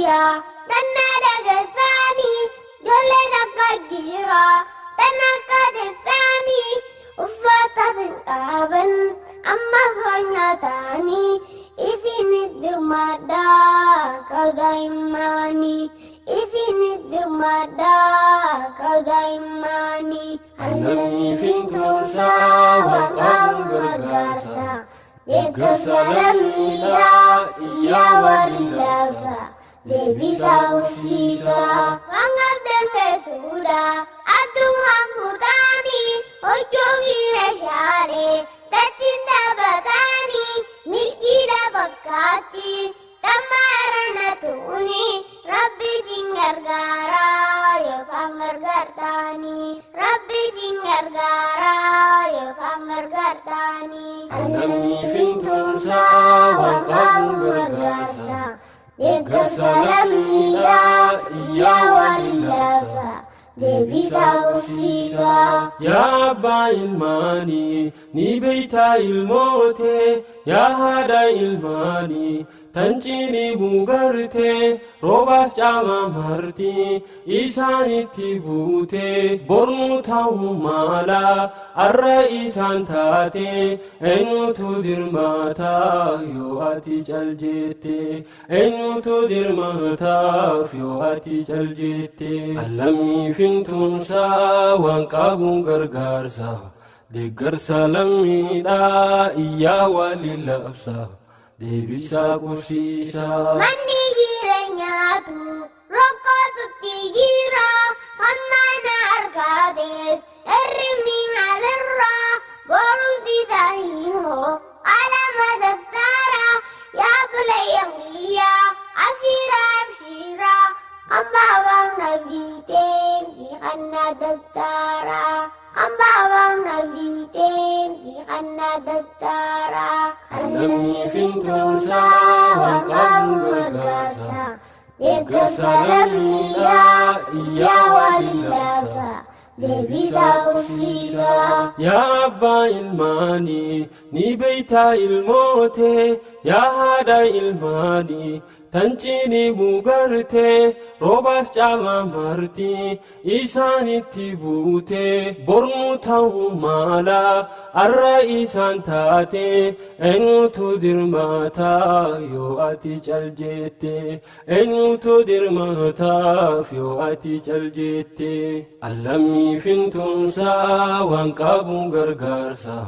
Kiyya tanna dagarsaanii ijoollee takka jira tan akka teessaanii uffata sin qaban ammas waan nyaatanii isinis dirmadhaa qabdaa isinis dirmadhaa qabdaa. Lammii fintuunsaa waan qabu gargaarsa. Deeggarsa lammiidhaa iyyaa waliin labsa. Deebisaa qubsiisaa. Waan qabdan keessuudha addungaan fuutaanii huccuu fi meeshaalee tattiin taphatanii milkiidha fakkaatti tammaarana tuuni rabbi sin gargaara yoo isaan gargaartaanii rabbi sin gargaara yoo isaan gargaartaanii. Lammii fintuunsaa waan qabu gargaarsa. Deeggarsa lammiidhaa iyyaa waliin labsa. Deebisaa qubsiisaa. Yaa abbaa ilmaanii ni beeytaa ilmootee yaa haadha ilmaanii tan cinii bugartee roobaaf caama marti isaanitti buutee bornu ta'uu mala arra isaan taate eenyutu dirmaataaf yoo ati cal jette eenyutu dirmaataaf yoo ati cal jette. Lammii fintuunsaa waan qabuun gargaarsa. Deeggarsa lammiidhaa iyyaa waliin labsa. Deebisaa qubsiisaa. Manni jireenyaatu rakkootutti jira hamma argateef hirribni maalirraa barumsi isaanii hoo qalama daftara yaa bulayyan kiyyaa abshiira abshiira kan baabaan nabiiteen si kanna daftara kan baabaan nabiiteen si kanna daftara. Lammii fintuunsaa waan qabu gargaarsa. Deeggarsa lammiidhaa iyyaa waliin labsa. Deebisaa qubsiisaa. Yaa abbaa ilmaanii ni beeytaa ilmootee yaa haadha ilmaanii tan cinii bugartee roobaaf caama marti isaanitti buutee bornu ta'uu mala arra isaan taate eenyutu dirmaataaf yoo ati cal jette eenyutu dirmaataaf yoo ati cal jette. Lammii fintuunsaa waan qabu gargaarsa.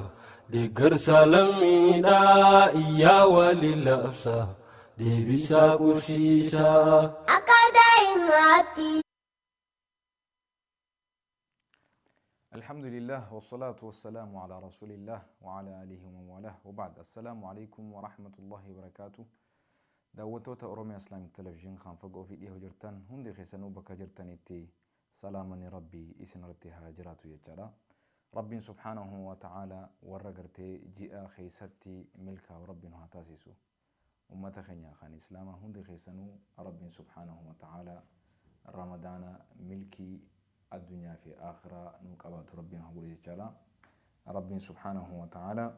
Deeggarsa lammiidhaa iyyaa waliin labsa. Deebisaa qubsiisaa. Akka daa'imaatti. الحمد لله والصلاة والسلام على رسول الله وعلى آله ومن والاه وبعد السلام عليكم ورحمة الله وبركاته. daawwattoota Oromiyaa Islaamic Television kan fagoo fi dhiyoo jirtan hundi keessanuu bakka jirtanitti salaamani rabbii isin irratti haa jiraatu jechaadha. Rabbiin subhaanahu wa ta'aala warra gartee ji'a keessatti milkaa'u rabbiin haa taasisu. Ummata keenya kan Islaamaa hundi keessanuu rabbiin subhaanahu wa ta'aala Ramadaana milkii addunyaa fi akhiraa nu qabaatu rabbiin haa godhu jechaadha. Rabbiin subhaanahu wa ta'aala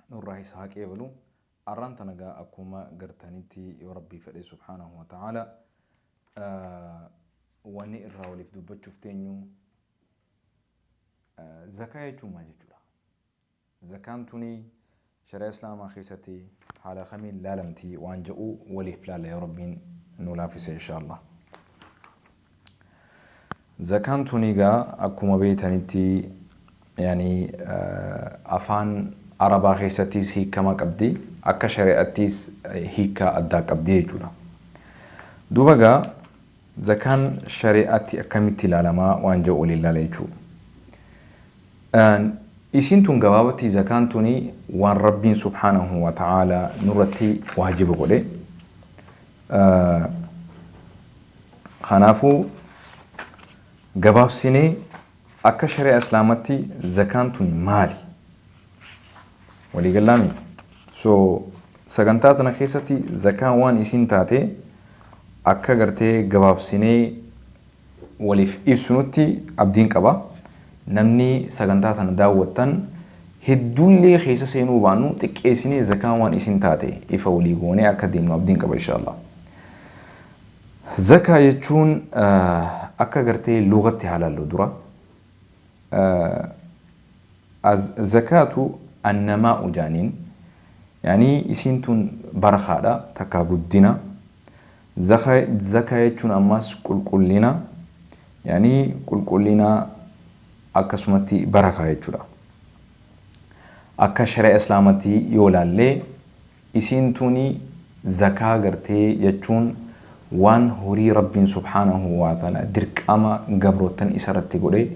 nurraa isa haa qeebalu. Arraan tana gaa akkuma gartanitti yoo rabbii fedhe subhaanahu wa ta'aala wanni irraa waliif dubbachuuf teenyu zakaa jechuun maal jechuudha? Zakaan tuni shari'a islaamaa keessatti haala kamiin laalamti waan jedhu waliif laala yoo rabbiin nu laaffise inshaallah. Zakaan tuni gaa akkuma beektanitti yaani afaan arabaa keessattis hiikama qabdi akka shari'attis hiikaa addaa qabdi jechuudha. Duuba gaa zakaan shari'atti akkamitti ilaalamaa waan jedhu waliin ilaala jechuudha. Isiin tun gabaabatti zakaan tuni waan rabbiin subhaanahu wa ta'aala nurratti waajiba godhe. Kanaafuu gabaabsinee akka shari'a islaamatti zakaan tuni maali? Waliigalaami? So sagantaa tana keessatti zakaan waan isiin taate akka gartee gabaabsinee waliif ibsunutti abdiin qaba. Namni sagantaa tana daawwattan hedduullee keessa seenuu baannu xiqqeessinee zakaan waan isin taate ifa walii goonee akka deemnu abdiin qaba inshaallah. Zakaa jechuun akka gartee lugatti haa laallu dura. Zakaatu annamaa'u jaaniin yaanii isiin tun barakaadha takkaa guddina. Zakaa jechuun ammas qulqullina yaanii qulqullina akkasumatti barakaa jechuudha. Akka shari'a islaamatti yoo laallee isiin tuni zakaa gartee jechuun waan horii Rabbiin subhaanahu wa ta'ala dirqama gabroottan isarratti godhe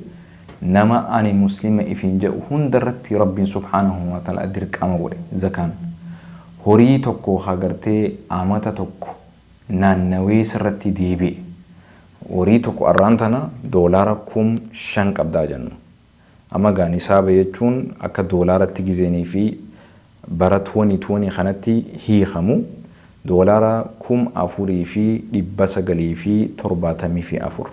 nama ani muslima ifiin jedhu hundarratti Rabbiin subhaanahu wa ta'ala dirqama godhe zakaan. Horii tokko haa gartee amata tokko naannawee sirratti deebi'e. Horii tokko arraan tana doolaara 5,000 qabdaa jennu. Amma gaa nisaaba jechuun akka doolaaratti gizeenii fi bara 2020 kanatti hiikamu doolaara 4,974.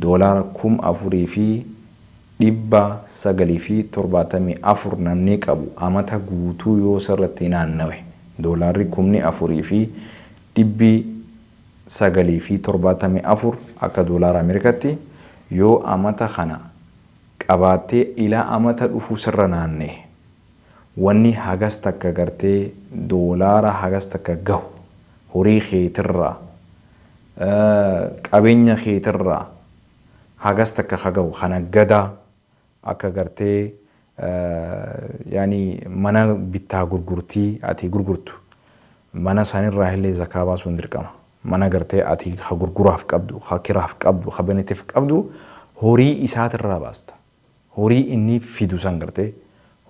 Doolaara 4,974 namni qabu amata guutuu yoo sirratti naannawe doolaarri 4,974 akka doolaara Ameerikaatti yoo amata kana qabaattee ilaa amata dhufuu sirra naanna'e wanni hagas takka gartee doolaara hagas takka gahu horii keetirraa qabeenya keetirraa hagas takka hagahu kana gadaa akka gartee yaani mana bittaa gurgurtii ati gurgurtu mana sanirraa illee zakaa baasuun dirqama. Mana gartee ati ha gurguraaf qabdu, ha kiraaf qabdu, ha baniteef qabdu horii isaatirraa baasta. Horii inni fidu san gartee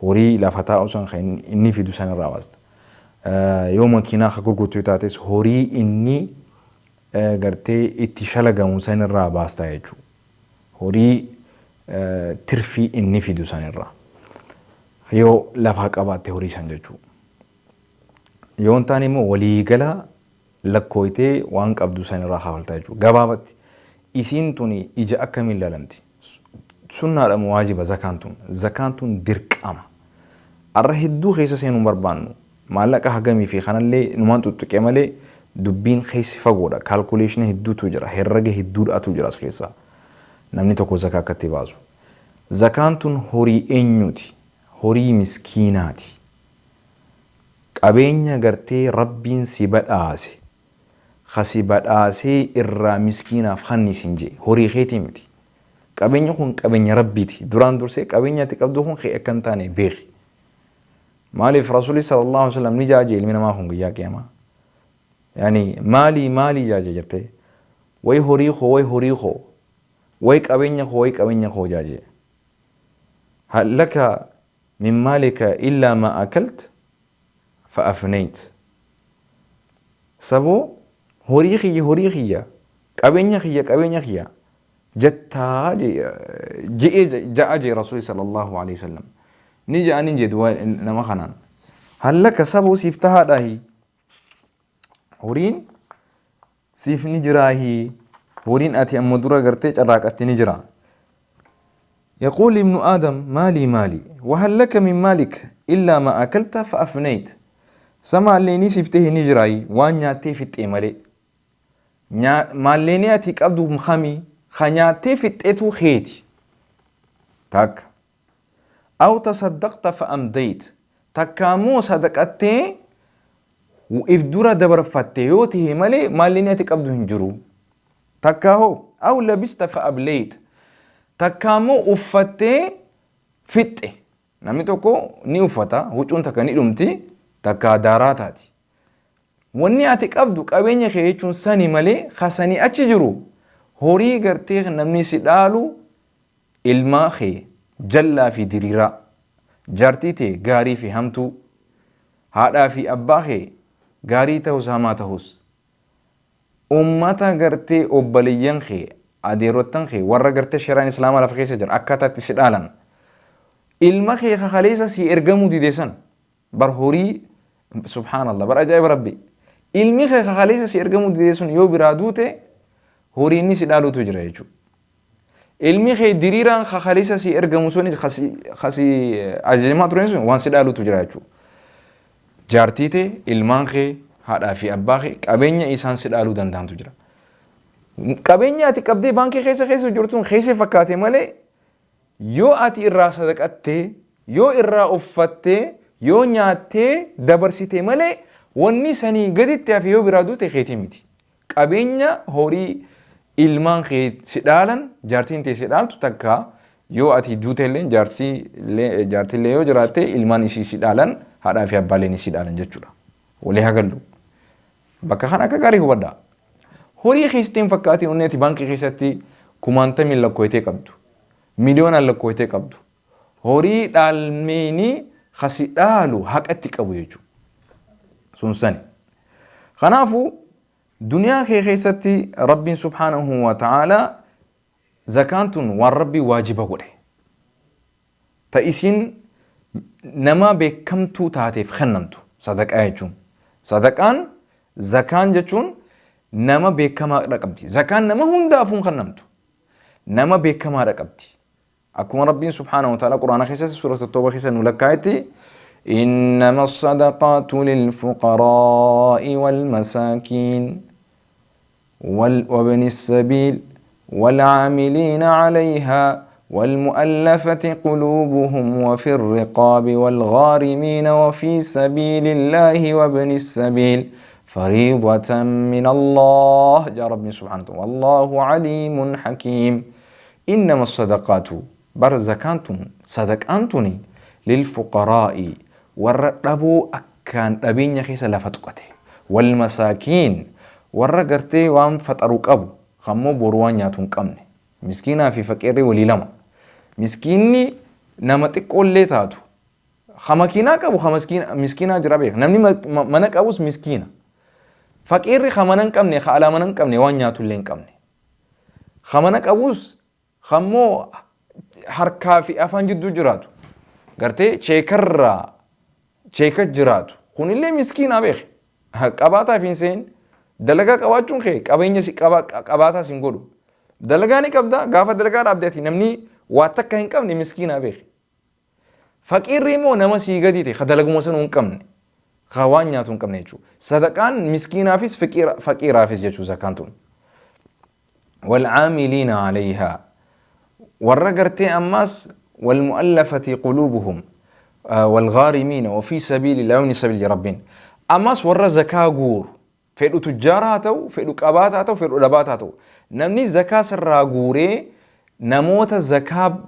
horii lafa taa'u san kan inni fidu sanirraa baasta. Yoo makiinaa ha gurgurtu taates horii inni gartee itti shalagamu sanirraa baasta jechuudha. Horii tirfii inni fidu sanirraa. Yoo lafaa qabaatte horii san jechuudha. Yoo hin taane immoo waliigala lakkooytee waan qabdu sanirraa kafaltaa jechuudha. Gabaabatti isiin tuni ija akkamiin ilaalamti? Sunnaadha moo waajiba zakaan tun? Zakaan tun dirqama. Arra hedduu keessa seenuu hin barbaannu. Maallaqa hagamii fi kanallee numaan xuxuqee malee dubbiin keessi fagoodha. Kaalkuleeshina hedduutu jira. Herrega hedduudhaatu jira as keessaa. Namni tokko zakaa akkatti baasu. Zakaan tun horii eenyuuti? Horii miskiinaati. Qabeenya gartee Rabbiin si badhaase ka si badhaasee irraa miskiinaaf kanni sin jee horii keetii miti. Qabeenyi kun qabeenya Rabbiiti. Duraan dursee qabeenya ati qabdu kun kee akka hin taane beeki. Maaliif Rasuulli sallallahu alaihi wasallam ni jaaje ilmi namaa kun guyyaa qiyaamaa. Yaani maalii maalii jaaje jettee way horii koo way horii koo way qabeenya koo way qabeenya koo jaaje. Hal laka min maalika illaa ma akalt fa afnayt. Saboo horii kiyya horii kiyya qabeenya kiyya qabeenya kiyya jettaa je'ee ja'a jee Rasuulli sallallahu alaihi wasallam. Ni ja'aniin jee du'a nama kanaan. Hallaka saboo siif tahaadhaahi. Horiin siif ni jiraahi. Horiin ati amma dura gartee carraaqatti ni jira. يقول ابن آدم مالي مالي وهل لك من مالك إلا ما أكلت فأفنيت سما اللي سفته نجراي وان نياتي في التيمالي ماليني أتي قبضو مخامي خنياتي في التيتو خيتي تاك أو تصدقت فأمضيت تكامو صدقتي وإف دورا دبر فتيوته مالي ماليني أتي قبضو هنجرو تكاهو أو لبست فأبليت takka immoo uffattee fixxe. Namni tokko ni uffata, huccuun takka ni dhumti, takka daaraa taati. Wanni ati qabdu qabeenya kee jechuun sani malee kasanii achi jiru horii gartee namni si dhaalu ilmaa kee jallaa fi diriiraa, jaartii tee gaarii fi hamtuu, haadhaa fi abbaa kee gaarii ta'us hamaa ta'us, ummata gartee obboleeyyan kee adeerottan kee warra gartee shari'aan islaamaa lafa keessa jira akkaataa itti si dhaalan ilma kee kakaleessa si ergamuu dide san bar horii subhaanallah bar ajaa'iba rabbi ilmi kee kakaleessa si ergamuu dide sun yoo biraa duute horii inni si dhaaluutu jira jechuudha. Ilmi kee diriiraan kakaleessa si ergamu sunis kasi ajajamaa turan sun waan si dhaaluutu jira jechuudha. Jaartii tee ilmaan kee haadhaa fi abbaa kee qabeenya isaan si dhaaluu danda'antu jira. Qabeenya ati qabdee baankii keessa keessa jirtuun keessa fakkaate malee yoo ati irraa sadaqattee, yoo irraa uffattee, yoo nyaattee dabarsite malee wanni sanii gaditti hafe yoo biraa duute keetii miti. Qabeenya horii ilmaan kee si dhaalan, jaartiin tee si dhaaltu takka yoo ati duute illee jaartillee yoo jiraatte ilmaan isii si dhaalan, haadhaa fi abbaaleen isii dhaalan jechuudha. Walii hagallu. Bakka kana akka gaarii hubadhaa. Horii keessatti hin fakkaatiin onni ati baankii keessatti kumaantamiin lakkooytee qabdu, miliyoonaan lakkooytee qabdu. Horii dhaalmeenii kasi dhaalu haqatti qabu jechuudha. Sun sani. Kanaafuu duniyaa kee keessatti Rabbiin subhaanahu wa ta'aalaa zakaan tun waan Rabbii waajiba godhe. Ta isiin nama beekamtuu taateef kennamtu sadaqaa jechuun. Sadaqaan zakaan jechuun nama beekamaadha qabdi. Zakaan nama hundaafuu hin kennamtu. Nama beekamaadha qabdi. Akkuma Rabbiin subhaanahu wa ta'ala Quraana keessatti suurata Tooba keessa nu lakkaa'etti إنما الصدقات للفقراء والمساكين وابن السبيل والعاملين عليها والمؤلفة قلوبهم وفي الرقاب والغارمين وفي سبيل الله وابن السبيل فريضة من الله يا رب سبحانه والله عليم حكيم. إنما الصدقات برزكانتم صدقانتني للفقراء والربو أكان أبين يخيس لفتقته والمساكين والرقرتي وان فتروك أبو خمو بروان ياتون كمني مسكينة في فقير ولي لما مسكيني نما تقول لي تاتو خمكينا كابو خمسكين مسكينة جرابيك نمني منك أبوس مسكينة فقير خمنن كمني خالا منن كمني وان ياتون لين كمني خمنك أبوس خمو حركة في أفان جدو جراتو قرتي شيكرا شيكر جراتو خون اللي مسكينة بيخ قباتا فين سين دلقا قواتون خي قبين يسي قباتا سنقولو دلقاني قبدا قافة دلقا رابدتي نمني واتكا هن كمني مسكينة بيخ فقير ريمو نما سيغدي تي خدلقو مسن هن كمني خوان ياتون كمني يجو صدقان مسكينة فيس فقير فقيرة فيس يجو زكانتون والعاملين عليها والرقرتي أماس والمؤلفة قلوبهم والغارمين وفي سبيل الله ومن سبيل ربين أماس ور زكاة غور فيدو تجاراتو فيدو قباتاتو فيدو لباتاتو نمني زكاة سرا غوري نموت زكاة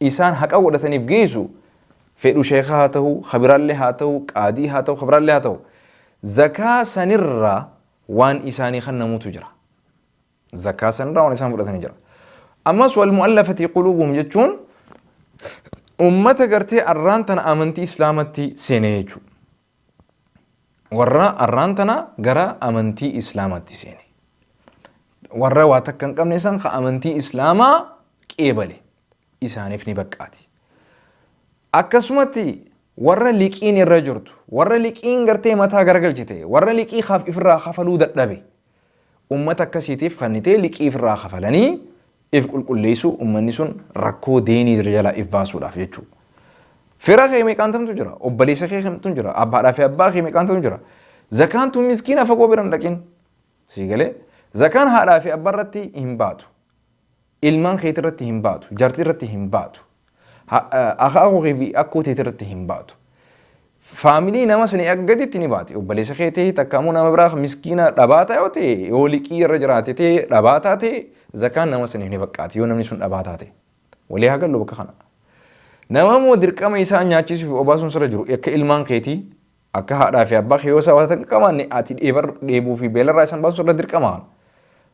إنسان حق أولتني في جيسو فيدو شيخاته خبر الله قادي هاتو خبر الله زكاة سنرة وان إنساني خن نموت جرا زكاة سنرة وان إنسان فرتني جرا أماس والمؤلفة قلوبهم جتون أمة قرتي أرانتنا أمنتي إسلامتي سينيجو ورا أرانتنا قرا أمنتي إسلامتي سيني ورا واتكن كم نسان خ أمنتي إسلاما كيبلي إسانفني بكاتي أكسمتي ورا لكين الرجرت ورا لكين قرتي متى قرقلجتي ورا لكي خاف إفرا خفلو دتنبي أمة كسيتيف خنتي لكي إفرا خفلني إف كل كل ليسو أمني سون ركو ديني رجالا إف باسو لاف يجو فراغي ميكانتم تجرا أبليس خيخم تجرا أبا لاف أبا خي ميكانتم تجرا زكان تو مسكينة فقو بيرم لكن سيقلي زكان هالا في أبا رتي همباتو إلمان خيت رتي همباتو جارتي رتي همباتو أخا غيفي أكو تيت رتي همباتو فاميلي نما سني أقدي تني باتي أبليس خيتي تكامو نما براخ مسكينة رباتا يوتي يوليكي رجراتي تي رباتا تي زكان نما سني هني بكاتي يو نمني سن رباتا تي ولي هاقل لو بكخنا نما مو دركما إسان نياتشي في أباسون سرجرو يك إلمان خيتي أكا هذا في أبا خيوسا واتن كمان آتي إبر إبو في بيلر رايسان باسون سر دركما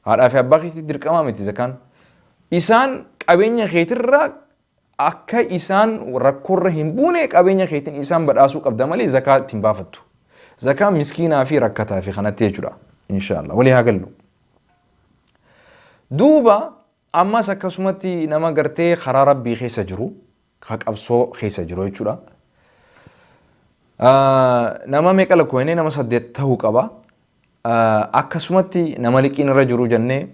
هذا في أبا خيتي دركما متي زكان إسان قبينيا خيتي الرا أكا إسان ركور رهنبوني قبينيا خيتين إسان بدأسو قبدا مالي زكاة تنبافتو زكاة مسكينة في ركتها في خانة تيجرا إن شاء الله ولي هاقلو دوبا أما سكسمتي نما قرتي خرا ربي خيس جرو خاك أبسو خيس جرو يجرا نما ميكالا كويني نما سديت تهوك أبا أكسمتي نما لكين رجرو جنة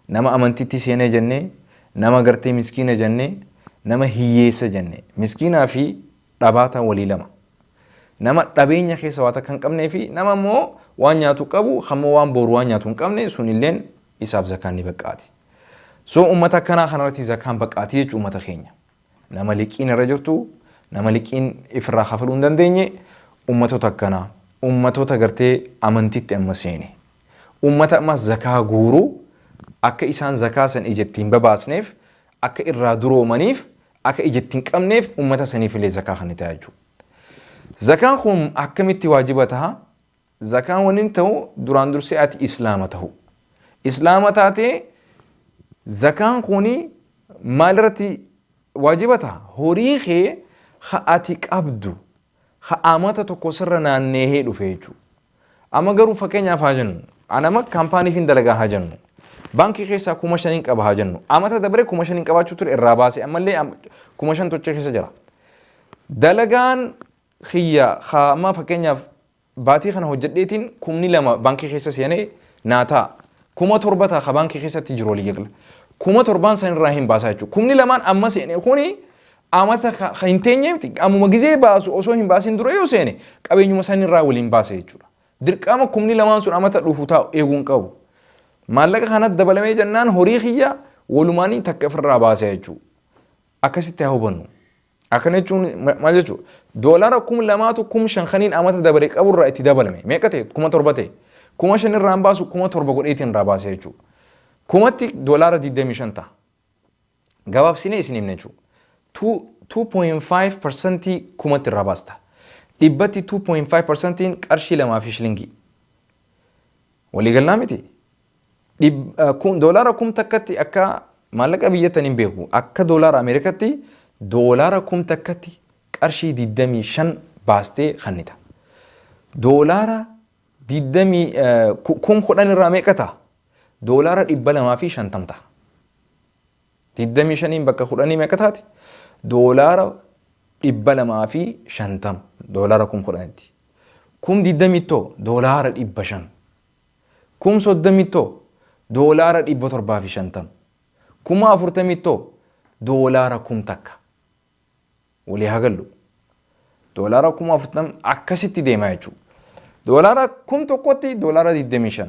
نما أمنتي تسيني جنة نما قرتي مسكينة جنة نما هيسة جنة مسكينة في رباتا ولي لما نما تبين خيس واتا كان كمني في نما مو وان ياتو كابو خمو وان بور وان ياتو كمني سونيلين Isaaf zakaan ni baqqaati. So ummata akkanaa kanarratti zakaan baqqaati jechuun ummata keenya. Nama liqiin irra jirtu, nama liqiin ifirraa kafaluu hin dandeenye, ummatoota akkanaa, ummatoota gartee amantiitti amma seene. Ummata ammas zakaa guuruu akka isaan zakaa san ijatti hin babaasneef, akka irraa duroomaniif, akka ijatti hin qabneef ummata saniif illee zakaa kan ta'a jechuudha. Zakaan kun akkamitti waajiba ta'a? Zakaan wanni ta'u duraan dursee ati islaama ta'u. Islaama taatee zakaan kuni maalirratti waajiba ta'a? Horii kee ha ati qabdu ha amata tokko sirra naannehee dhufe jechuudha. Amma garuu fakkeenyaaf haa jennu, anama kaampaaniif hin dalagaa haa jennu. Baankii keessaa 5,000 qaba haa jennu. Amata dabre 5,000 qabaachuu ture irraa baase ammallee 5,000 tocha keessa jira. Dalagaan kiyya amma fakkeenyaaf baatii kana hojjedheetiin 2,000 baankii keessa seenee naa ta'a. 7,000 ta'a ka baankii keessatti jiru walii gala. 7,000 san irraa hin baasaa jechuudha. 2,000 amma seene kuni amata hin teenye miti. Ammuma gizee baasu osoo hin baasin dura yoo seene qabeenyuma san irraa waliin baasa jechuudha. Dirqama 2,000 sun amata dhufu taa'u eeguu hin qabu. Maallaqa kanatti dabalamee jennaan horii kiyya walumaanii takka ofirraa baasa jechuudha. Akkasitti haa hubannu. Akkana jechuun maal jechuudha? Doolaara 2,000tu 5,000 kaniin amata dabale qaburraa itti dabalame. Meeqa ta'e? 7,000 ta'e. 5,000 irraa hin baasu 7,000 godheetiin irraa baase jechuudha. Kumatti doolaara 25 ta'a. Gabaabsinee isin himne jechuudha. 2.5% kumatti irraa baasta. Dhibbatti 2.5% qarshii lamaa fi shilingii. Waliigalaa miti? Doolaara 1,000tti akka maallaqa biyyattan hin beeku. Akka doolaara Ameerikaatti doolaara 1,000tti qarshii 25 baastee kennita. Doolaara 10,000 irraa meeqa ta'a? Doolaara 250 ta'a. 25 bakka 10 meeqa taati? Doolaara 250 doolaara 10,000tti. 20,000 too doolaara 500. 30,000 too doolaara 750. 40,000 too doolaara 1,000. Walii haa gallu. Doolaara 40,000 akkasitti deema jechuudha. Doolaara 1,000tti doolaara 25.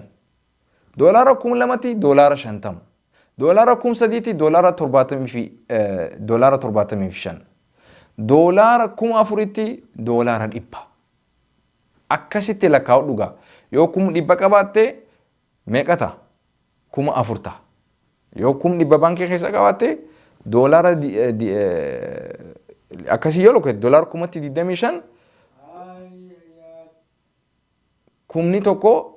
Doolaara 2,000tti doolaara 50. Doolaara 3,000tti doolaara torbaatamii fi doolaara 75. Doolaara 4,000tti doolaara 100. Akkasitti lakkaa'u dhugaa. Yoo 100,000 qabaatte meeqa ta'a? 4,000 ta'a. Yoo 100,000 baankii keessa qabaatte doolaara akkasii yoo lakkoofte doolaara kumatti 25 1,000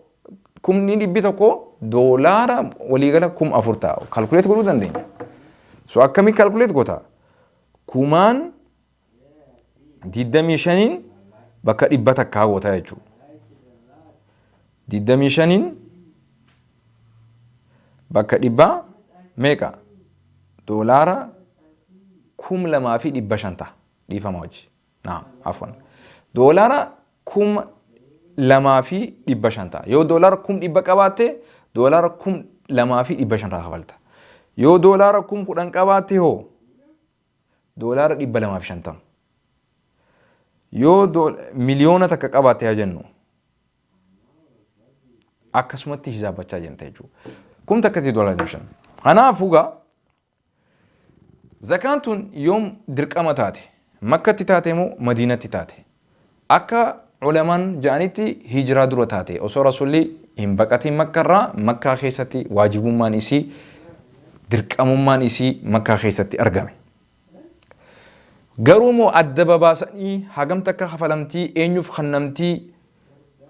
100,000 doolaara waliigala 4,000 ta'a. Calculate godhuu dandeenya. So akkamii calculate goota? Kumaan 25 bakka 100 goota jechuudha. 25 bakka dhibba meeqa? Doolaara 2,500 ta'a. Dhiifama hojii. Naam, afwan. Doolaara 2,500 ta'a. Yoo doolaara 100,000 qabaatte doolaara 2,500 irraa kafalta. Yoo doolaara 10,000 qabaatte hoo doolaara 250. Yoo 1,000,000 qabaatte haa jennu akkasumatti hisaabachaa jirta jechuudha. 1,000tti doolaara 5. Kanaafuu gaa zakaan tun yoom dirqama taate? Makkatti taate moo Madiinatti taate? Akka ulamaan ja'anitti hijiraa dura taate osoo Rasuulli hin baqatin Makkarraa Makkaa keessatti waajibummaan isii dirqamummaan isii Makkaa keessatti argame. Garuu moo adda babaasanii hagam takka kafalamtii eenyuuf kannamtii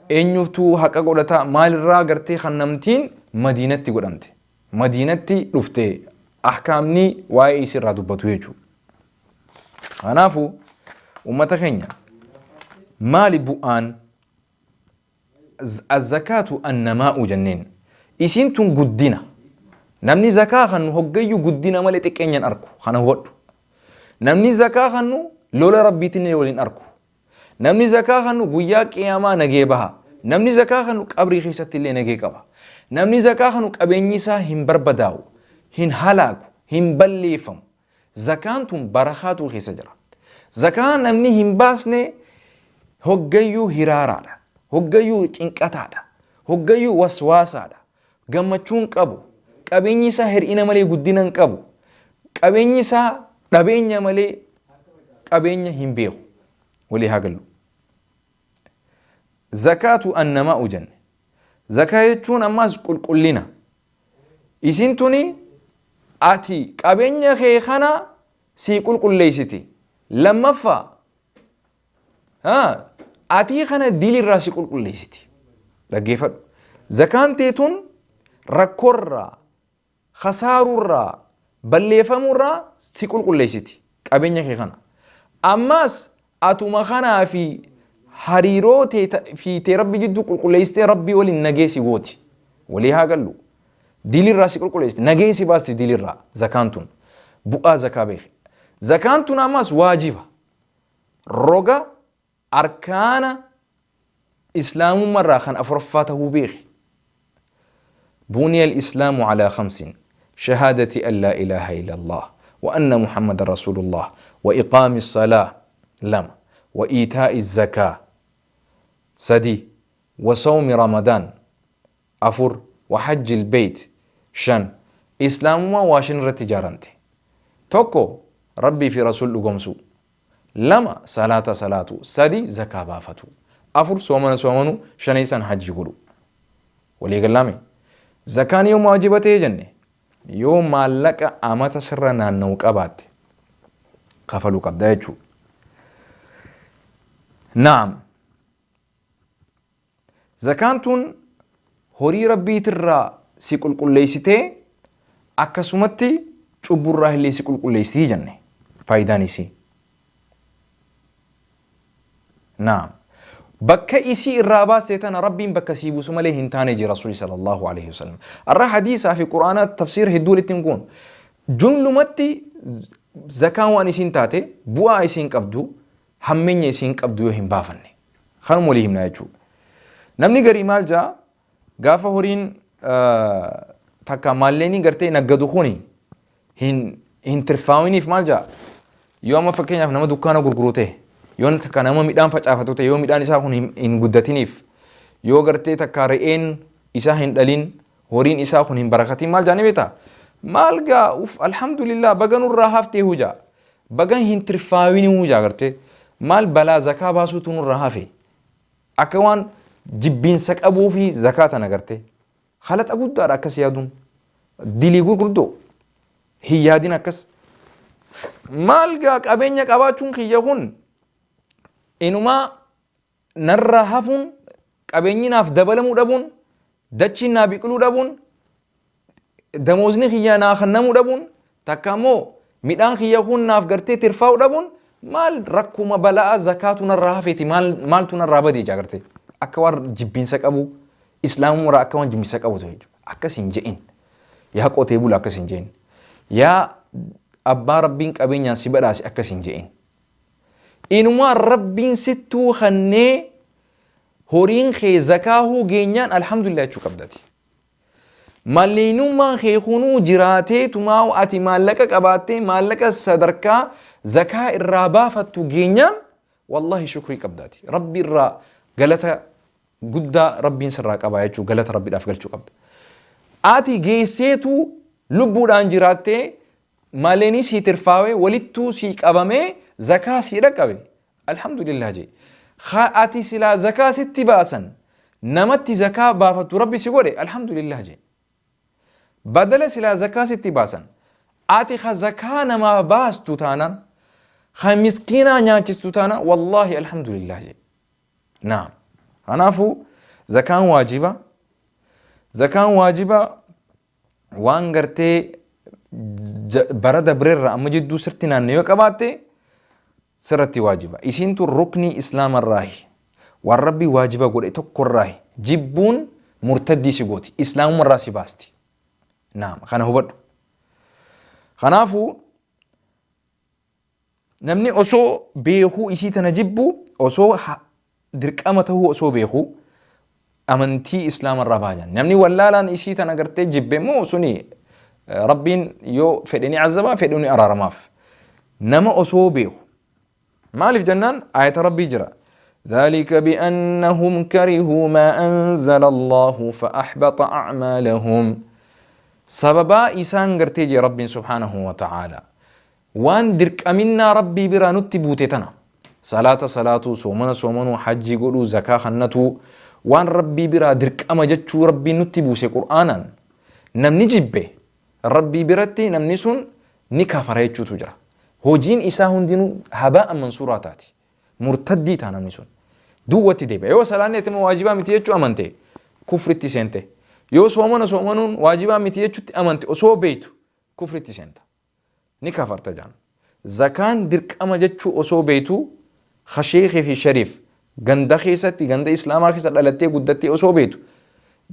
eenyuuftuu haqa godhata maalirraa gartee kannamtiin Madiinatti godhamte. Madiinatti dhufte ahkaamni waa'ee isirraa dubbatu jechuudha. Kanaafuu uummata keenya maali bu'aan azzakaatu annamaa'u jenneen isiin tun guddina. Namni zakaa kannu hoggayyuu guddina malee xiqqeenyan arku kana hubadhu. Namni zakaa kannu lola rabbiitiin waliin arku. Namni zakaa kannu guyyaa qiyaamaa nagee baha. Namni zakaa kannu qabrii keessatti illee nagee qaba. Namni zakaa kannu qabeenyi isaa hin barbadaa'u, hin halaaku, hin balleeffamu. Zakaan tun barakaatu keessa jira. Zakaa namni hin baasne hoggayyuu hiraaraadha. Hoggayyuu cinqataadha. Hoggayyuu waswaasaadha. Gammachuun qabu. Qabeenyi isaa hir'ina malee guddina hin qabu. Qabeenyi isaa dhabeenya malee qabeenya hin beeku. Walii haa gallu. Zakaatu annamaa'u jenne. Zakaa jechuun ammaas qulqullina. Isin tuni ati qabeenya kee kana sii qulqulleessiti. Lammaffaa atii kana dilirraa si qulqulleessiti. Dhaggeeffadhu. Zakaan teetun rakkoorraa, khasaaruurraa, balleeffamuurraa si qulqulleessiti qabeenya kee kana. Ammaas atuma kanaa fi hariiroo fi tee rabbi jidduu qulqulleessitee rabbii waliin nagee si gooti. Walii haa gallu. Dilirraa si qulqulleessiti. Nagee si baasti dilirraa zakaan tun. Bu'aa zakaa beeki. Zakaan tun ammas waajiba. Roga arkaana islaamummaarraa kan afuraffaa tahuu beeki. بني الإسلام على خمس: شهادة أن لا إله إلا الله وأن محمد رسول الله وإقام الصلاة لما وإيتاء الزكاة سدي وصوم رمضان أفر وحج البيت شن. إسلام ما واشن رتجارنتي توكو ربي في رسول لقمسو لما صلاة صلاة سدي زكاة بافتو أفر سومن سومنو شنيسان حج يقولوا ولي قلامي زكان يوم واجبته جنة يوم مالك أمت سرنا نوك أبات قفلوا قبدا. نعم زكانتون هوري ربي ترى سيقول كل ليستي أكسمتي شبور اللي سيقول كل ليستي جنة فايداني سي. نعم bakka isii irraa baastee tana rabbiin bakka sii buusu malee hin taane jee rasuuli sallallahu alaihi wasallam. Arra hadiisaa fi quraanaa tafsiira hedduu walitti hin goonu. Jumlumatti zakaan waan isiin taate bu'aa isiin qabdu hammeenya isiin qabdu yoo hin baafanne. Kanuma walii himna jechuudha. Namni garii maal jaa gaafa horiin takka maalleenii gartee naggadu kuni hin tirfaawiniif maal jaa yoo amma fakkeenyaaf nama dukkaana gurguru ta'e yoo takka nama midhaan facaafatu ta'e yoo midhaan isaa kun hin guddatiniif yoo gartee takka re'een isaa hin dhalin horiin isaa kun hin barakatin maal jaanii beektaa maal gaa uf alhamdulillah baga nurraa haftee hujaa baga hin tirfaawini hujaa gartee maal balaa zakaa baasuutu nurraa hafe akka waan jibbiinsa qabuu fi zakaa tana gartee halaxa guddaadha akkas yaaduun dilii gurguddoo hin yaadin akkas maal gaa qabeenya qabaachuun kiyya kun inumaa narraa hafuun qabeenyi naaf dabalamuu dhabuun dachiin naa biqiluu dhabuun damoosni kiyya naa kennamuu dhabuun takka immoo midhaan kiyya kun naaf gartee tirfaa'uu dhabuun maal rakkuma balaa zakaatu narraa hafeeti maaltu narraa badee jaa gartee akka waan jibbiinsa qabu islaamummaa akka waan jibbiinsa qabu ta'e jechuudha akkas hin je'in yaa qotee bula akkas hin je'in yaa abbaa rabbiin qabeenyaan si badhaase akkas hin je'in. Inumaa rabbiin sittuu kannee horiin kee zakaahuu geenyaan alhamdulillah jechuu qabdati. Malleenummaan kee kunuu jiraatee tumaa ati maallaqa qabaattee maallaqa sadarkaa zakaa irraa baafattu geenyaan wallahi shukrii qabdaati. Rabbi irraa galata guddaa rabbiin sirraa qabaa jechuu galata rabbiidhaaf galchuu qabda. Ati geesseetu lubbuudhaan jiraattee malleenii sii tirfaawee walittuu sii qabamee zakaa sii dhaqqabe alhamdulillah jee. Ati silaa zakaa sitti baasan namatti zakaa baafattu rabbi si godhe alhamdulillah jee. Badala silaa zakaa sitti baasan ati ka zakaa namaa baastu taanaan ka miskiinaa nyaachistu taanaan wallahi alhamdulillah jee. Naam. Kanaafuu zakaan waajiba. Zakaan waajiba waan gartee bara dabreerra amma jidduu sirti naannoo yoo qabaatte sirratti waajiba. Isiin tun ruknii islaamarraahi. Waan rabbi waajiba godhe tokkorraahi. Jibbuun murtaddii si gooti. Islaamumarraa si baasti. Naam kana hubadhu. Kanaafuu namni osoo beekuu isii tana jibbu osoo dirqama tahuu osoo beekuu amantii islaamarraa baajan. Namni wallaalaan isii tana gartee jibbe immoo suni rabbiin yoo fedhe ni azabaa fedhe ni araaramaaf. Nama osoo beeku maaliif jennaan ayata rabbii jira. ذلك بأنهم كرهوا ما أنزل الله فأحبط أعمالهم. Sababaa isaan gartee jee Rabbiin subhaanahu wa ta'aala waan dirqaminnaa Rabbii biraa nutti buute tana, salaata salaatuu, soomana soomanuu, hajjii godhuu, zakaa kannatuu, waan Rabbii biraa dirqama jechuu Rabbiin nutti buuse Qur'aanaan namni jibbe, Rabbii biratti namni sun ni kafara jechuutu jira. Hojiin isaa hundinuu habaa'an mansuuraa taati. Murtaddii ta'a namni sun. Duwwatti deebi'a. Yoo salaanni ati waajibaa miti jechuu amante, kufritti seente. Yoo soomana soomanuun waajibaa miti jechuutti amante osoo beektu, kufritti seenta. Ni kafarta jaan. Zakaan dirqama jechuu osoo beektu, sheekii fi shariif ganda keessatti, ganda islaamaa keessa dhalattee guddattee osoo beektu,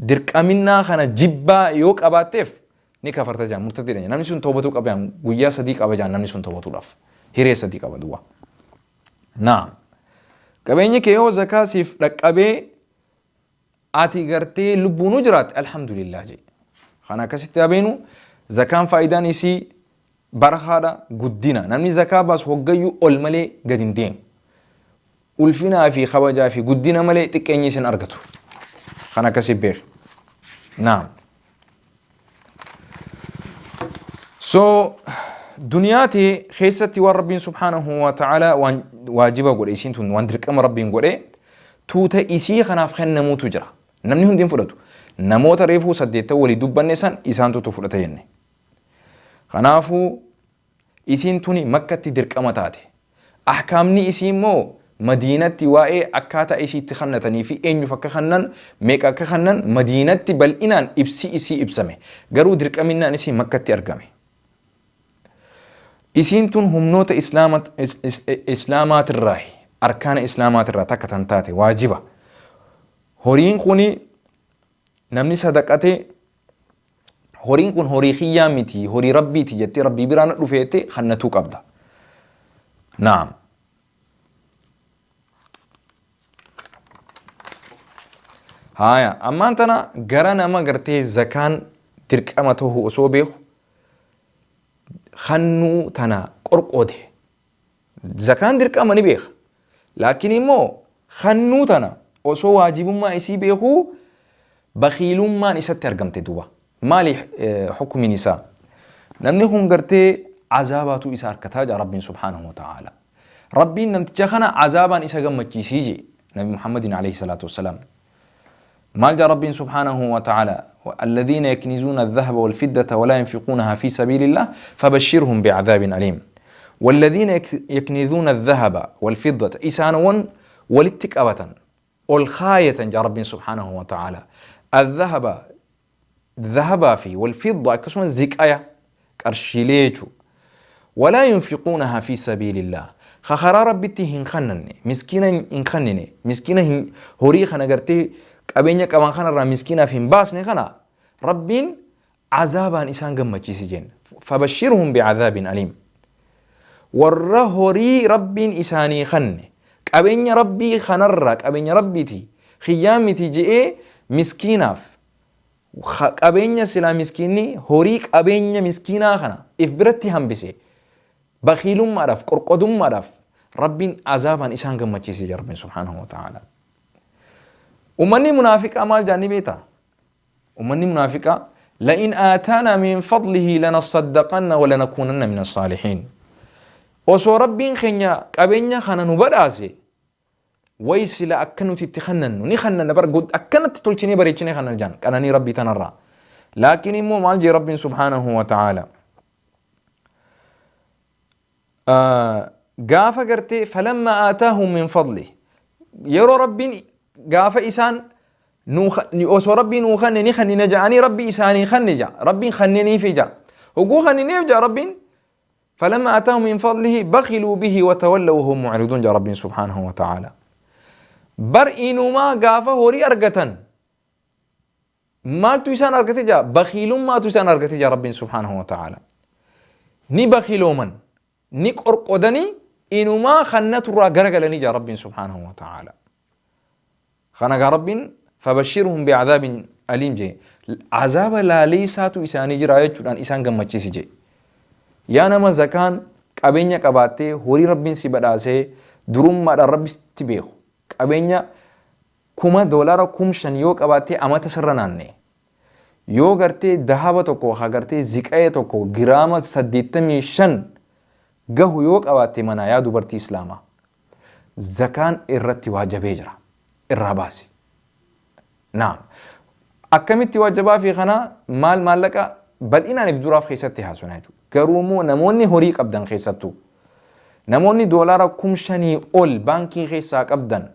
dirqaminnaa kana jibbaa yoo qabaatteef ni kafarta jaan, murtaddiidha. Namni sun toobatuu qaba jaan, guyyaa 3 qaba jaan namni sun toobatuudhaaf. Hiree 3 qaba duwwaa. Naam. Qabeenyi kee yoo zakaa siif dhaqqabee ati gartee lubbuunuu jiraatte, alhamdulillah jee. Kana akkasitti abeenu, zakaan faayidaan isii barakaadha, guddina. Namni zakaa baasu hoggayyuu ol malee gadi hin deemu. Ulfinaa fi kabajaa fi guddina malee xiqqeenyi isin argatu. Kana akkasii beeki. Naam. So duniyaa tee keessatti waan Rabbiin subhaanahu wa ta'ala waan waajiba godhe, isiin tun waan dirqama Rabbiin godhe, tuuta isii kanaaf kennamuutu jira. Namni hundi hin fudhatu. Namoota reefuu 8 walii dubbanne san isaantutu fudhata jenne. Kanaafuu isiin tuni Makkatti dirqama taate. Ahkaamni isii immoo Madiinatti, waa'ee akkaataa isii itti kannatanii fi eenyuuf akka kannan, meeqa akka kannan, Madiinatti bal'inaan ibsi isii ibsame. Garuu dirqaminnaan isii Makkatti argame. Isiin tun humnoota Islaamaatirraahi, arkaana Islaamaatirraa takka tan taate, waajiba. Horiin kuni namni sadaqate, horiin kun horii kiyyaa miti, horii Rabbiiti jettee, Rabbii biraa na dhufe jettee kannatuu qabda. Naam. Haaya, ammaan tana gara nama gartee zakaan dirqama ta'uu osoo beeku kannuu tana qorqoode. Zakaan dirqama ni beeka. Laakiin immoo kannuu tana osoo waajibummaa isii beekuu bakiilummaan isatti argamte duuba. Maali hukumiin isaa? Namni kun gartee azaabaatu isa harkataa jaa Rabbiin subhaanahu wa ta'aala. Rabbiin namticha kana azaabaan isa gammachiisii jee Nabi Muhammadin alayhi salaatu wassalaam. Maal jaa Rabbiin subhaanahu wa ta'aala? الذين يكنزون الذهب والفضة ولا ينفقونها في سبيل الله فبشرهم بعذاب أليم. والذين يكنزون الذهب والفضة، إسانون ولتك أبتا والخاية جا ربي سبحانه وتعالى، الذهب ذهب في والفضة كسوان زكايا قرشيليتو، ولا ينفقونها في سبيل الله، خخرا ربتي هن خنن مسكينة هن خنن مسكينة هن هوري خنا قرتي qabeenya qaban kanarraa miskiinaaf hin baasne kana Rabbiin azaabaan isaan gammachiisi jenna. فبشرهم بعذاب أليم. Warra horii Rabbiin isaanii kanne, qabeenya Rabbii kanarraa, qabeenya Rabbiiti kiyyaa miti je'ee miskiinaaf, qabeenya silaa miskiinni horii qabeenya miskiinaa kana if biratti hambise, bakiilummaadhaaf, qorqodummaadhaaf Rabbiin azaabaan isaan gammachiise jira Rabbiin subhaanahu wa ta'ala. Ummanni munaafiqaa maal jaanni beektaa? Ummanni munaafiqaa لئن آتانا من فضله لنصدقن ولنكونن من الصالحين. Osoo Rabbiin keenya qabeenya kana nu badhaase way sila akka nuti itti kannannu ni kannanna bar, akkanatti tolchinee bareechinee kannan jaan qananii Rabbii tanarraa. Laakiin immoo maal jee Rabbiin subhaanahu wa ta'ala? Gaafa gartee فلما آتاهم من فضله, yeroo Rabbiin gaafa isaan osoo Rabbii nuu kanne ni kannina ja'anii, Rabbi isaanii kanne ja'a, Rabbiin kanneniifi ja'a, hogguu kanniniif ja'a Rabbiin فلما آتاهم من فضله بخلوا به وتولوا وهم معرضون جاء ربي سبحانه وتعالى. بر إنما gaafa horii argatan maaltu isaan argate jaa? Bakiilummaatu isaan argate jaa Rabbiin subhaanahu wa ta'ala. Ni bakiilooman, ni qorqodanii, inumaa kannaturraa garagalanii jaa Rabbiin subhaanahu wa ta'ala. Kana gaa Rabbiin فبشرهم بعذاب أليم jee, azaaba laaleessaatu isaanii jira jechuudhaan isaan gammachiisi jee. Yaa nama zakaan qabeenya qabaattee, horii Rabbiin si badhaasee, durummaadhaan Rabbi sitti beeku, qabeenya kuma doolaara 5,000 yoo qabaattee amata sirra naanne. Yoo gartee dahaba tokko haa gartee ziqa'ee tokko giraama 85 gahu yoo qabaatte manaa yaa dubartii islaamaa, zakaan irratti waajabee jira. Irraa baasi. Naam. Akkamitti waajabaa fi kana maal maallaqa bal'inaan if duraaf keessatti haasofna jechuudha. Garuu immoo namoonni horii qabdan keessattuu namoonni doolaara 5,000 ol baankii keessaa qabdan,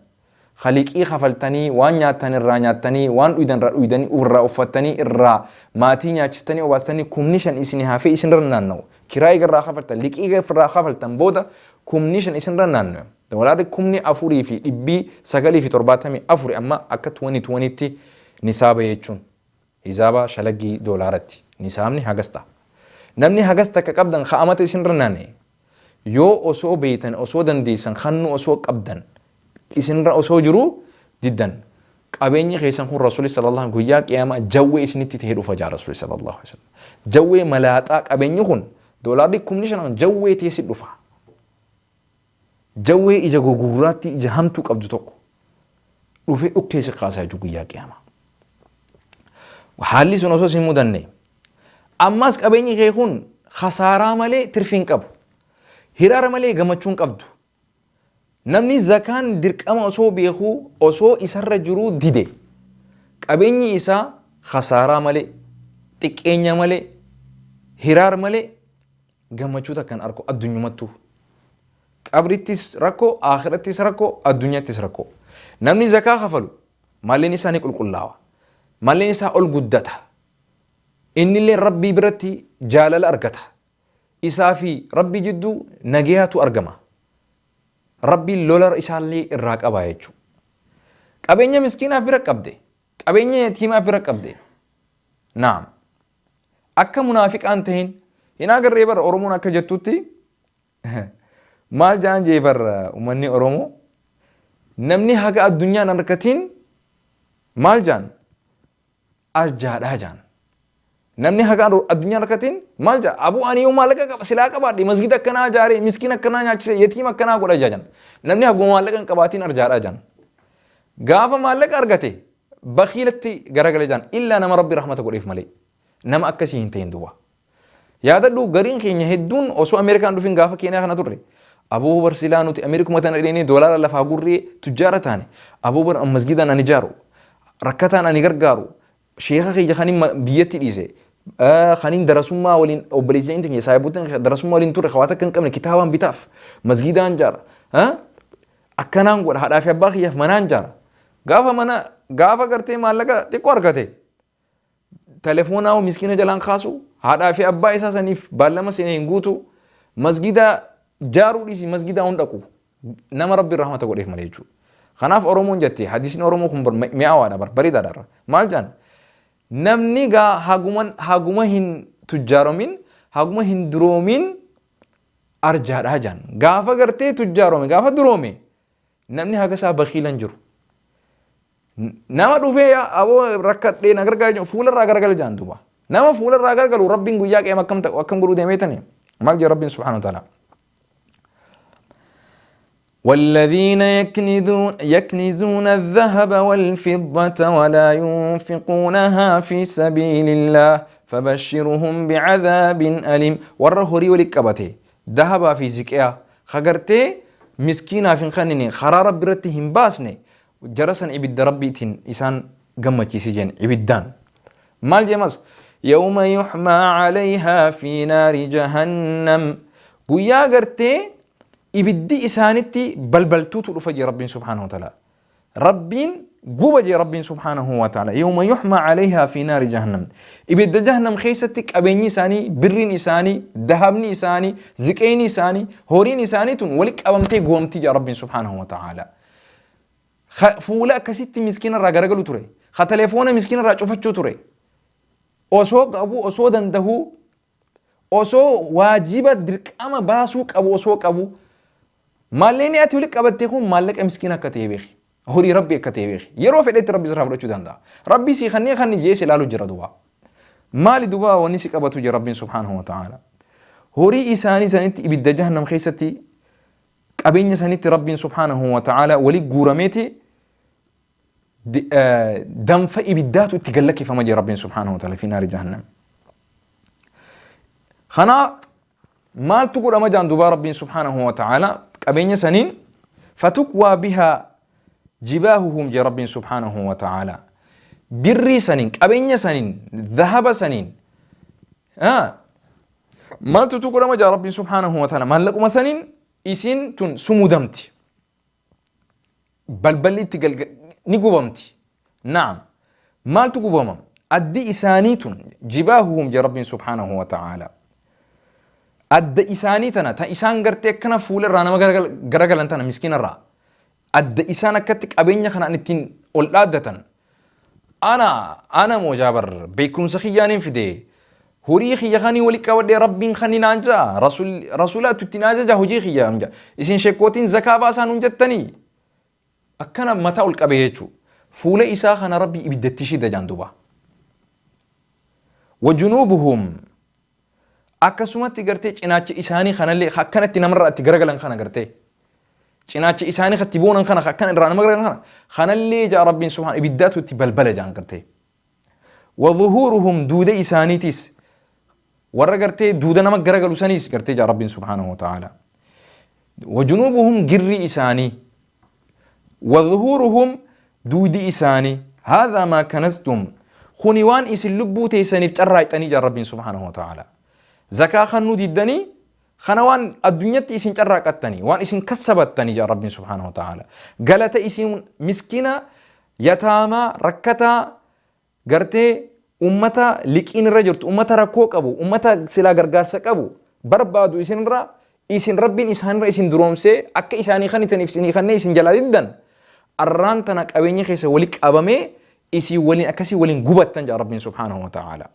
khaliqii kafaltanii, waan nyaattan irraa nyaattanii, waan dhuydan irraa dhuydanii, irraa uffattanii, irraa maatii nyaachistanii obaastanii, 5,000 isin hafee isinirra naanna'u. Kiraayii irraa kafaltan, liqii irraa kafaltan booda 5,000 isinirra naanna'u. Doolaarri 4,974 amma akka 2020tti nisaaba jechuun hisaaba shalaggii doolaaratti nisaabni hagas ta'a. Namni hagas takka qabdan ka'amata isinirra naanna'e yoo osoo beeytan, osoo dandeessan, kannu osoo qabdan, isinirra osoo jiru diddan, qabeenyi keessan kun Rasuulli sallallahu guyyaa qiyaamaa jawwee isinitti ta'ee dhufa jaa Rasuulli sallallahu alaihi wasallam. Jawwee malaaxaa qabeenyi kun doolaarri 5,000 jawwee ta'ee si dhufa. Jawwee ija gurgurraatti ija hamtuu qabdu tokko dhufee dhukkee si kaasaa jechuudha guyyaa qiyaamaa. Haalli sun osoo si hin mudanne ammas qabeenyi kee kun khasaaraa malee tirfii hin qabu. Hiraara malee gammachuu hin qabdu. Namni zakaan dirqama osoo beekuu osoo isarra jiruu dide qabeenyi isaa khasaaraa malee, xiqqeenya malee, hiraar malee gammachuu takka hin argu addunyumattuu. Qabrittis rakkoo, akhirattis rakkoo, addunyattis rakkoo. Namni zakaa kafalu malleen isaa ni qulqullaawa. Malleen isaa ol guddata. Innillee Rabbii biratti jaalala argata. Isaa fi Rabbii jidduu nagayaatu argama. Rabbiin lola isaallee irraa qaba jechuudha. Qabeenya miskiinaaf bira qabde. Qabeenya yatiimaaf bira qabde. Naam. Akka munaafiqaan tahin hin agarree bara Oromoon akka jettutti maal jaan jee bara uummanni Oromoo, namni haga addunyaan argatiin maal jaan arjaadhaa jaan. Namni haga addunyaan argatiin maal jaa, aboo ani yoo maallaqa qaba silaa qabaadhe masgida akkanaa ijaaree, miskiin akkanaa nyaachise, yatiima akkanaa godha jaan. Namni haguma maallaqa hin qabaatiin arjaadhaa jaan. Gaafa maallaqa argate bakiilatti garagale jaan, illaa nama Rabbi rahmata godheef malee. Nama akkasii hin ta'in duuba. Yaadadhu, gariin keenya hedduun osoo Ameerikaan dhufin gaafa Keeniyaa kana turre. Aboo bar silaa nuti Ameerikuma tana dheenee doolaara lafaa gurree tujjaara taane. Aboo bar masgidaan ani ijaaru. Rakkataan ani gargaaru. Sheeka kiyya kanin biyyatti dhiise. Kanin darasummaa waliin obboleessa inni keenya saahiboota darasummaa waliin turre hawaasa akka hin qabne kitaabaan bitaaf. Masgidaan ijaara. Akkanaan godha, haadhaa fi abbaa kiyyaaf manaan ijaara. Gaafa mana gaafa gartee maallaqa xiqqoo argate telefoonaa miskiina jalaan kaasu, haadhaa fi abbaa isaa saniif baallama seenee hin guutu, masgida jaaruu dhiisi masgidaa hin dhaqu, nama Rabbi rahmata godheef malee jechuudha. Kanaaf Oromoon jette, hadiisni Oromoo kun mi'aawaadha bar, bareedaadha. Maal jaan? Namni gaa haguma hin tujjaaromin, haguma hin duroomin arjaadhaa jaan. Gaafa gartee tujjaarome, gaafa duroome, namni haga isaa bakiilan jiru. Nama dhufee yaa aboo rakkadhee na gargaara jedhu fuularraa garagala jaan duuba. Nama fuularraa garagalu Rabbiin guyyaa qiyama akkam ta'u akkam godhuu deemeetani? Maal jedha Rabbiin subhaanahu wa ta'ala? والذين يكنزون الذهب والفضة ولا ينفقونها في سبيل الله فبشرهم بعذاب أليم. ور هوري ولك ذهب في زكيا خغرتي مسكينة في خنني خرار برتهم باسني جرسن إبد ربي إسان قمتي سجن إبدان مال جمس يوم يحمى عليها في نار جهنم قيا غرتي ibiddi isaanitti balbaltuutu dhufa jee Rabbiin subhaanahu wa ta'ala. Rabbiin guba jee Rabbiin subhaanahu wa ta'ala. Yawma yuhma alayhaa fi naari jahannam. Ibidda jahannam keessatti qabeenyi isaanii, birriin isaanii, dahabni isaanii, ziqeeyni isaanii, horiin isaanii tun wali qabamtee gubamti jee Rabbiin subhaanahu wa ta'ala. Fuula akkasitti miskiina irraa garagalu ture. Ka telefoona miskiina irraa cufachuu ture. Osoo qabu, osoo dandahuu, osoo waajiba dirqama baasuu qabu osoo qabu, maallaqni ati walitti qabatte kun maallaqa miskiina akka ta'e beeki. Horii Rabbi akka ta'e beeki. Yeroo fedhetti Rabbi sirraa fudhachuu danda'a. Rabbi sii kannee kan jee si ilaalu jira duuba. Maali duuba wanni si qabatu jira Rabbiin subhaanahu wa ta'ala. Horii isaanii sanitti ibidda jahannam keessatti qabeenya sanitti Rabbiin subhaanahu wa ta'ala wali guurameeti Danfa ibiddaatu itti gallakkifama jee Rabbiin subhaanahu wa ta'ala fi naari jahannam. Kanaa maaltu godhama jaan dubaa Rabbiin subhaanahu wa ta'ala qabeenya saniin fatukwaa bihaa jibaahuhum jee Rabbiin subhaanahu wa ta'ala. Birrii saniin, qabeenya saniin, dhahaba saniin maaltu godhama jaa Rabbiin subhaanahu wa ta'ala maallaquma saniin isiin tun sumudamti. Balballi itti galga ni gubamti. Naam. Maaltu gubama? Addi isaanii tun jibaahuhum jee Rabbiin subhaanahu wa ta'ala. Adda isaanii tana ta isaan gartee akkana fuula irraa nama garagalan tana miskiina irraa. Adda isaan akkatti qabeenya kanaan ittiin ol dhaaddatan. Ana moo jaabar beekumsa kiyyaaniin fide horii kiyya kanii wali qabadhee Rabbiin kanii naan ja'a rasuulaatu itti naa jaja hojii kiyya isin shekkootiin zakaa baasaa nuun jettanii akkana mataa ol qabee jechuudha. Fuula isaa kana Rabbi ibiddatti shida jaan duuba. Wajunuubuhum akkasumatti gartee cinaacha isaanii kanallee akkanatti namarraa itti garagalan kana gartee cinaacha isaanii katti boonan kana akkana irraa nama garagalan kana kanallee jaa Rabbiin subhaan ibiddaatu itti balbala jaan gartee. Wazuhuuruhum duuda isaaniitis warra gartee duuda nama garagalu saniis gartee jaa Rabbiin subhaanahu wa ta'ala. Wajunuubuhum girri isaanii wazuhuuruhum duudi isaanii haadhaa maa kanastum kuni waan isin lubbuu teessaniif carraaqxanii jaa Rabbiin subhaanahu wa ta'ala. Zakaa kannuu diddanii kana waan addunyatti isin carraaqattanii waan isin kassabattanii jaa Rabbiin subhaanahu wa ta'ala. Galata isin miskiina yataamaa rakkataa gartee ummata liqiin irra jirtu ummata rakkoo qabu ummata silaa gargaarsa qabu barbaadu isinirra isin Rabbiin isaanirra isin duroomsee akka isaanii kanitaniif isinii kannee isin jalaa diddan arraan tana qabeenya keessa wali qabamee isin waliin akkasii waliin gubattan jaa Rabbiin subhaanahu wa ta'ala.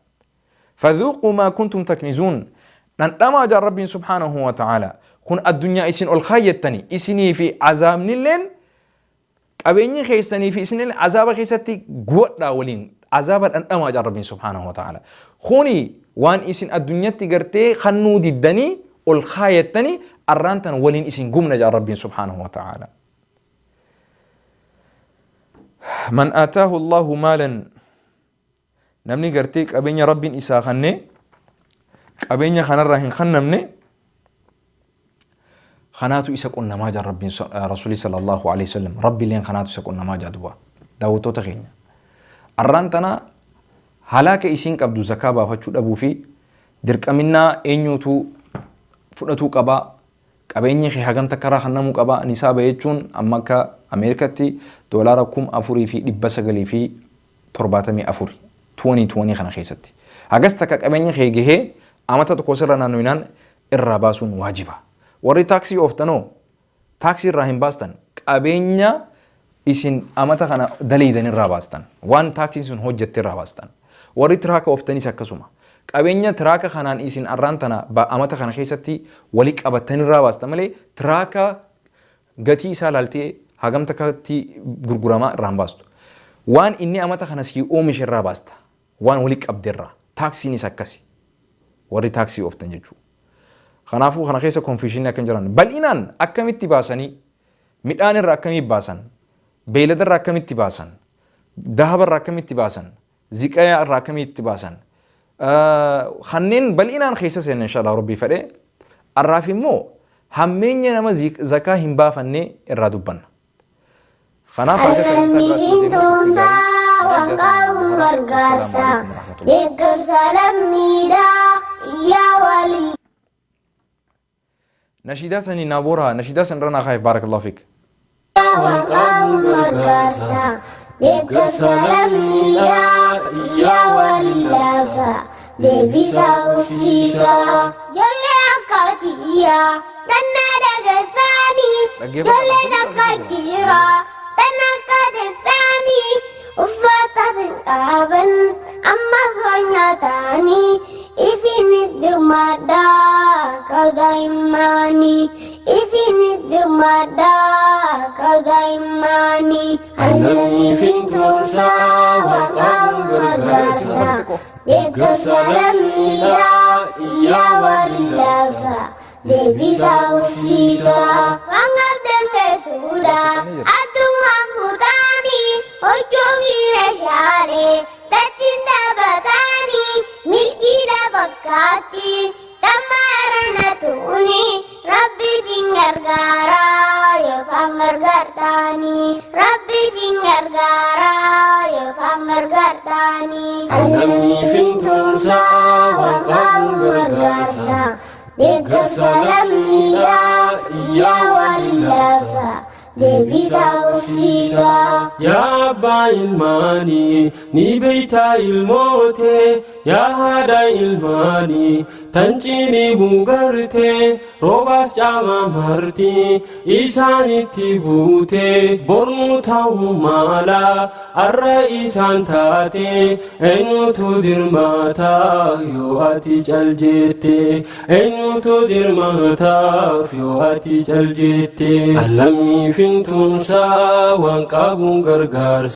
Fadhuuquu maa kuntum taknizuun dhandhamaa jaa Rabbiin subhaanahu wa ta'ala kun addunyaa isin ol kaayyattani isinii fi azaabnilleen qabeenyi keessanii fi isinillee azaaba keessatti guwadhaa waliin azaaba dhandhamaa jaa Rabbiin subhaanahu wa ta'ala. Kuni waan isin addunyatti gartee kannuu diddanii ol kaayattanii arraan tan waliin isin gubna jaa Rabbiin subhaanahu wa ta'ala. Man aataahu Allahu maalan namni gartee qabeenya Rabbiin isaa kannee qabeenya kanarraa hin kannamne kanaatu isa qunnamaa jaa Rabbiin Rasuulli sallallahu alaihi wasallam Rabbiileen kanaatu isa qunnamaa jaa duba daawwattoota keenya arraan tana halaaka isiin qabdu zakaa baafachuu dhabuu fi dirqaminnaa eenyuutu fudhatuu qabaa qabeenyi kee hagam takka irraa kannamuu qabaa nisaaba jechuun amma akka Ameerikatti doolaara 4974 2020 kana keessatti hagas takka qabeenyi kee gahee amata tokko sirra naannoinaan irraa baasuun waajiba. Warri taaksii ooftanoo taaksii irraa hin baastan qabeenya isin amata kana daleeydan irraa baastan waan taaksiin sun hojjette irraa baastan. Warri tiraaka ooftanis akkasuma qabeenya tiraaka kanaan isin arraan tana amata kana keessatti wali qabattan irraa baastan malee tiraaka gatii isaa laaltee hagam takkatti gurguramaa irraa hin baastu. Waan inni amata kana sii oomishe irraa baasta. Waan wali qabde irraa. Taaksiinis akkasi. Warri taaksii ooftan jechuudha. Kanaafuu kana keessa confusion akka hin jiran. Bal'inaan akkamitti baasanii midhaan irraa akkamitti baasan beeylada irraa akkamitti baasan dahaba irraa akkamitti baasan ziqayaa irraa akkamitti baasan kanneen bal'inaan keessa seenna inshallah Rabbii fedhee arraaf immoo hammeenya nama zakaa hin baafanne irraa dubbanna. Kanaaf hanga sagantaa biraatti Allammiin deemnu turtii toonsaa gaarii waan qabuun Wassalaamu gargaarsa. alaikum warahmatullahi. Deeggarsa lammiidhaa iyyaa walii. Nashiidaa sanii naa booraa nashiidaa san irra naa kaayif baarakallahu fiik. Waan qabuun gargaarsa. Deeggarsa lammiidhaa iyyaa walii laata. Deebisaa qubsiisaa. Ijoollee akka kiyyaa tanna dagarsaanii. Dhaggeeffadhaa Ijoollee takka jira tan akka teessaanii. Uffata sin qaban ammas waan nyaatanii. Isinis dirmadhaa kadaa'immanii. Isinis dirmadhaa kadaa'immanii. Allamni fintuusaa waan qabuun gargaarsa. Deeggarsa lammiidhaa iyyaa waliin laata. Deebisaa qubsiisaa. Waan qabdan keessuudha addungaan kutaanii. Huccuu fi meeshaalee tattiin taphatanii milkiidha fakkaatti tammaarana tuuni Rabbi isin gargaara yoo isaan gargaartanii Rabbi isin gargaara yoo isaan gargaartanii. Lammii fintuunsaa waan qabuun gargaarsa. Deeggarsa lammiidhaa iyyaa waliin laabsa deebisaa qubsiisaa. Yaa abbaa ilmaanii ni beeytaa ilmootee yaa haadha ilmaanii tan cinii bugartee roobaaf caama marti isaanitti buutee bornu ta'uu mala arra isaan taate eenyutu dirmaataaf yoo ati cal jette eenyutu dirmaataaf yoo ati cal jette. Lammii fintuunsaa waan qabuun gargaarsa.